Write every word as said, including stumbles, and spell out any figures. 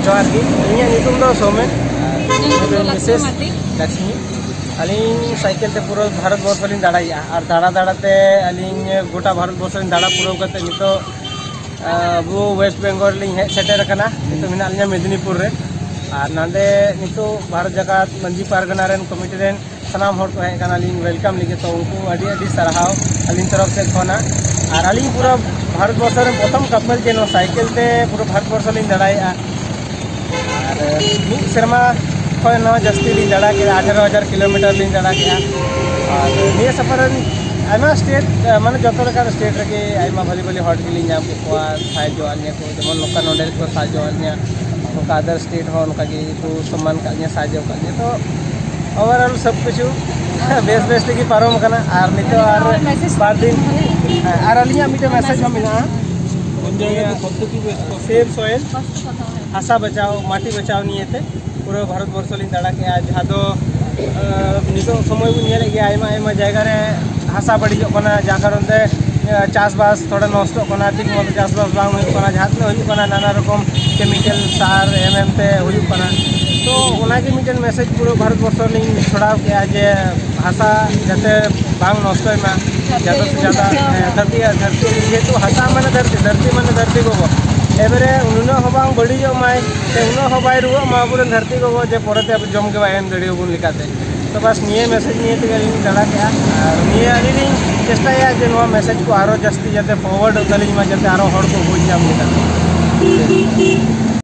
ᱡᱚᱦᱟᱨ ᱜᱮ᱾ ᱤᱧᱟᱹᱜ ᱧᱩᱛᱩᱢ ᱫᱚ ᱥᱳᱢᱮᱱ᱾ ᱤᱧᱟᱹᱜ ᱧᱩᱛᱩᱢ ᱫᱚ ᱢᱤᱥᱮᱥ ᱞᱟᱠᱥᱢᱤ ᱢᱟᱨᱰᱤ᱾ ᱞᱟᱠᱥᱢᱤ᱾ ᱟᱹᱞᱤᱧ ᱥᱟᱭᱠᱮᱞ ᱛᱮ ᱯᱩᱨᱟᱹ ᱵᱷᱟᱨᱚᱛ ᱵᱚᱨᱥᱚ ᱞᱤᱧ ᱫᱟᱬᱟᱭᱮᱫᱼᱟ, ᱟᱨ ᱫᱟᱬᱟ ᱫᱟᱬᱟ ᱛᱮ ᱟᱹᱞᱤᱧ ᱜᱚᱴᱟ ᱵᱷᱟᱨᱚᱛ ᱵᱚᱨᱥᱚ ᱞᱤᱧ ᱫᱟᱬᱟ ᱯᱩᱨᱟᱹᱣ ᱠᱟᱛᱮ ᱱᱤᱛᱚᱜ, ᱟᱵᱚ ᱣᱮᱥᱴ ᱵᱮᱝᱜᱚᱞ ᱨᱮᱞᱤᱧ ᱦᱮᱡ ᱥᱮᱴᱮᱨ ᱟᱠᱟᱱᱟ᱾ ᱱᱤᱛᱚᱜ ᱢᱮᱱᱟᱜ ᱞᱤᱧᱟ ᱢᱮᱫᱽᱱᱤᱯᱩᱨ ᱨᱮ, ᱟᱨ ᱱᱚᱰᱮ ᱱᱤᱛᱚᱜ ᱵᱷᱟᱨᱚᱛ ᱡᱟᱠᱟᱛ ᱢᱟᱹᱡᱷᱤ ᱯᱟᱨᱜᱟᱱᱟ ᱨᱮᱱ ᱠᱚᱢᱤᱴᱤ ᱨᱮᱱ ᱥᱟᱱᱟᱢ ᱦᱚᱲ ᱠᱚ ᱦᱮᱡ ᱟᱠᱟᱱᱟ ᱟᱹᱞᱤᱧ ᱣᱮᱞᱠᱟᱢ ᱞᱟᱹᱜᱤᱫ, ᱛᱚ ᱩᱱᱠᱩ ᱟᱹᱰᱤ ᱟᱹᱰᱤ ᱥᱟᱨᱦᱟᱣ ᱟᱹᱞᱤᱧ ᱛᱚᱨᱚᱯ ᱥᱮᱫ ᱠᱷᱚᱱᱟᱜ᱾ ᱟᱨ ᱟᱹᱞᱤᱧ ᱯᱩᱨᱟᱹ ᱵᱷᱟᱨᱚᱛ ᱵᱚᱨᱥᱚ ᱨᱮᱱ ᱯᱨᱚᱛᱷᱚᱢ ᱠᱟᱯᱚᱞ ᱡᱮ ᱱᱚᱣᱟ ᱥᱟᱭᱠᱮᱞ ᱛᱮ ᱯᱩᱨᱟᱹ ᱵᱷᱟᱨᱚᱛ ᱵᱚᱨᱥᱚ ᱞᱤᱧ ᱫᱟᱬᱟᱭᱮᱫᱼᱟ᱾ ᱟᱨ ᱢᱤᱫ ᱥᱮᱨᱢᱟ ᱠᱷᱚᱱ ᱦᱚᱸ ᱡᱟᱹᱥᱛᱤ ᱞᱤᱧ ᱫᱟᱬᱟ ᱠᱮᱫᱟ, ᱟᱴᱷᱮᱨᱚ ᱦᱟᱡᱟᱨ ᱠᱤᱞᱳᱢᱤᱴᱟᱨ ᱞᱤᱧ ᱫᱟᱬᱟ ᱠᱮᱫᱟ᱾ ᱟᱨ ᱱᱤᱭᱟᱹ ᱥᱟᱯᱷᱟᱨ ᱨᱮᱱ ᱟᱭᱢᱟ ᱥᱴᱮᱴ, ᱢᱟᱱᱮ ᱡᱚᱛᱚ ᱞᱮᱠᱟᱱ ᱥᱴᱮᱴ ᱨᱮᱜᱮ ᱟᱭᱢᱟ ᱵᱷᱟᱞᱤ ᱵᱷᱟᱞᱤ ᱦᱚᱲ ᱜᱮᱞᱤᱧ ᱧᱟᱢ ᱠᱮᱫ ᱠᱚᱣᱟ, ᱥᱟᱦᱟᱡᱽᱡᱚ ᱟᱫ ᱞᱤᱧᱟ ᱠᱚ, ᱡᱮᱢᱚᱱ ᱱᱚᱝᱠᱟ ᱱᱚᱰᱮ ᱠᱚ ᱥᱟᱦᱟᱡᱽᱡᱚ ᱟᱫ ᱞᱤᱧᱟ, ᱱᱚᱝᱠᱟ ᱟᱫᱟᱨ ᱥᱴᱮᱴ ᱦᱚᱸ ᱚᱱᱠᱟ ᱜᱮ ᱠᱚ ᱥᱚᱢᱢᱟᱱ ᱠᱟᱜ ᱞᱤᱧᱟ, ᱥᱟᱦᱟᱡᱽᱡᱚ ᱠᱟᱜ ᱞᱤᱧᱟ᱾ ᱛᱚ ᱳᱵᱷᱟᱨᱚᱞ ᱥᱚᱵ ᱠᱤᱪᱷᱩ ᱵᱮᱥ ᱵᱮᱥ ᱛᱮᱜᱮ ᱯᱟᱨᱚᱢ ᱟᱠᱟᱱᱟ᱾ ᱟᱨ ᱱᱤᱛᱚᱜ ᱟᱨ ᱵᱟᱨ ᱫᱤᱱ, ᱦᱮᱸ, ᱟᱨ ᱟᱹᱞᱤᱧᱟᱜ ᱢᱤᱫᱴᱮᱱ ᱢᱮᱥᱮᱡᱽ ᱦᱚᱸ ᱢᱮᱱᱟᱜᱼᱟ, ᱱᱤᱭᱟᱹ ᱥᱮᱵᱷ ᱥᱚᱭᱮᱞ, ᱦᱟᱥᱟ ᱵᱟᱪᱟᱣ, ᱢᱟᱹᱴᱤ ᱵᱟᱪᱟᱣ ᱱᱤᱭᱮᱛᱮ ᱯᱩᱨᱟᱹ ᱵᱷᱟᱨᱚᱛ ᱵᱚᱨᱥᱚ ᱞᱤᱧ ᱫᱟᱬᱟ ᱠᱮᱜᱼᱟ, ᱡᱟᱦᱟᱸ ᱫᱚ, ᱟᱸ, ᱱᱤᱛᱚᱜ ᱥᱚᱢᱚᱭ ᱵᱚᱱ ᱧᱮᱞᱮᱫ ᱜᱮᱭᱟ, ᱟᱭᱢᱟ ᱟᱭᱢᱟ ᱡᱟᱭᱜᱟ ᱨᱮ ᱦᱟᱥᱟ ᱵᱟᱹᱲᱤᱡᱚᱜ ᱠᱟᱱᱟ, ᱡᱟᱦᱟᱸ ᱠᱟᱨᱚᱱ ᱛᱮ, ᱟᱸ, ᱪᱟᱥᱵᱟᱥ ᱛᱷᱚᱲᱟ ᱱᱚᱥᱴᱚᱜ ᱠᱟᱱᱟ, ᱴᱷᱤᱠ ᱢᱚᱛᱚ ᱪᱟᱥᱵᱟᱥ ᱵᱟᱝ ᱦᱩᱭᱩᱜ ᱠᱟᱱᱟ, ᱡᱟᱦᱟᱸ ᱛᱤᱱᱟᱹᱜ ᱦᱩᱭᱩᱜ ᱠᱟᱱᱟ ᱱᱟᱱᱟ ᱨᱚᱠᱚᱢ ᱠᱮᱢᱤᱠᱮᱞ ᱥᱟᱨ ᱮᱢ ᱮᱢ ᱛᱮ ᱦᱩᱭᱩᱜ ᱠᱟᱱᱟ᱾ ᱛᱚ ᱚᱱᱟᱜᱮ ᱢᱤᱫᱴᱮᱱ ᱢᱮᱥᱮᱡᱽ ᱯᱩᱨᱟᱹ ᱵᱷᱟᱨᱚᱛ ᱵᱚᱨᱥᱚ ᱞᱤᱧ ᱪᱷᱚᱲᱟᱣ ᱠᱮᱜᱼᱟ ᱡᱮ ᱦᱟᱥᱟ ᱡᱟᱛᱮ ᱵᱟᱝ ᱱᱚᱥᱴᱚᱭ ᱢᱟ, ᱡᱟᱫᱟ ᱥᱮ ᱡᱟᱫᱟ, ᱦᱮᱸ, ᱫᱷᱟᱹᱨᱛᱤ, ᱫᱷᱟᱹᱨᱛᱤ, ᱡᱮᱦᱮᱛᱩ ᱦᱟᱥᱟ ᱢᱟᱱᱮ ᱫᱷᱟᱹᱨᱛᱤ, ᱫᱷᱟᱹᱨᱛᱤ ᱢᱟᱱᱮ ᱫᱷᱟᱹᱨᱛᱤ ᱜᱚᱜᱚ᱾ ᱮᱵᱟᱨᱮ ᱱᱩᱱᱟᱹᱜ ᱦᱚᱸ ᱵᱟᱝ ᱵᱟᱹᱲᱤᱡᱚᱜ ᱢᱟᱭ, ᱥᱮ ᱩᱱᱟᱹᱜ ᱦᱚᱸ ᱵᱟᱭ ᱨᱩᱣᱟᱹᱜ ᱢᱟ ᱟᱵᱚᱨᱮᱱ ᱫᱷᱟᱹᱨᱛᱤ ᱜᱚᱜᱚ, ᱡᱮ ᱯᱚᱨᱮᱛᱮ ᱟᱵᱚ ᱡᱚᱢ ᱜᱮ ᱵᱟᱭ ᱮᱢ ᱫᱟᱲᱮᱭᱟᱵᱚᱱ ᱞᱮᱠᱟᱛᱮ᱾ ᱛᱚ ᱵᱟᱥ ᱱᱤᱭᱟᱹ ᱢᱮᱥᱮᱡᱽ ᱱᱤᱭᱮ ᱛᱮᱜᱮ ᱟᱹᱞᱤᱧ ᱞᱤᱧ ᱫᱟᱬᱟ ᱠᱮᱜᱼᱟ, ᱟᱨ ᱱᱤᱭᱟᱹ ᱟᱹᱞᱤᱧ ᱞᱤᱧ ᱪᱮᱥᱴᱟᱭᱟ ᱡᱮ ᱱᱚᱣᱟ ᱢᱮᱥᱮᱡᱽ ᱠᱚ ᱟᱨᱚ ᱡᱟᱹᱥᱛᱤ ᱡᱟᱛᱮ ᱯᱷᱚᱨᱣᱟᱨᱰᱚᱜ ᱛᱟᱹᱞᱤᱧ ᱢᱟ, ᱡᱟᱛᱮ ᱟᱨᱚ ᱦᱚᱲ ᱠᱚ ᱵᱩᱡᱽ ᱧᱟᱢ ᱞᱮᱠᱟᱛᱮ᱾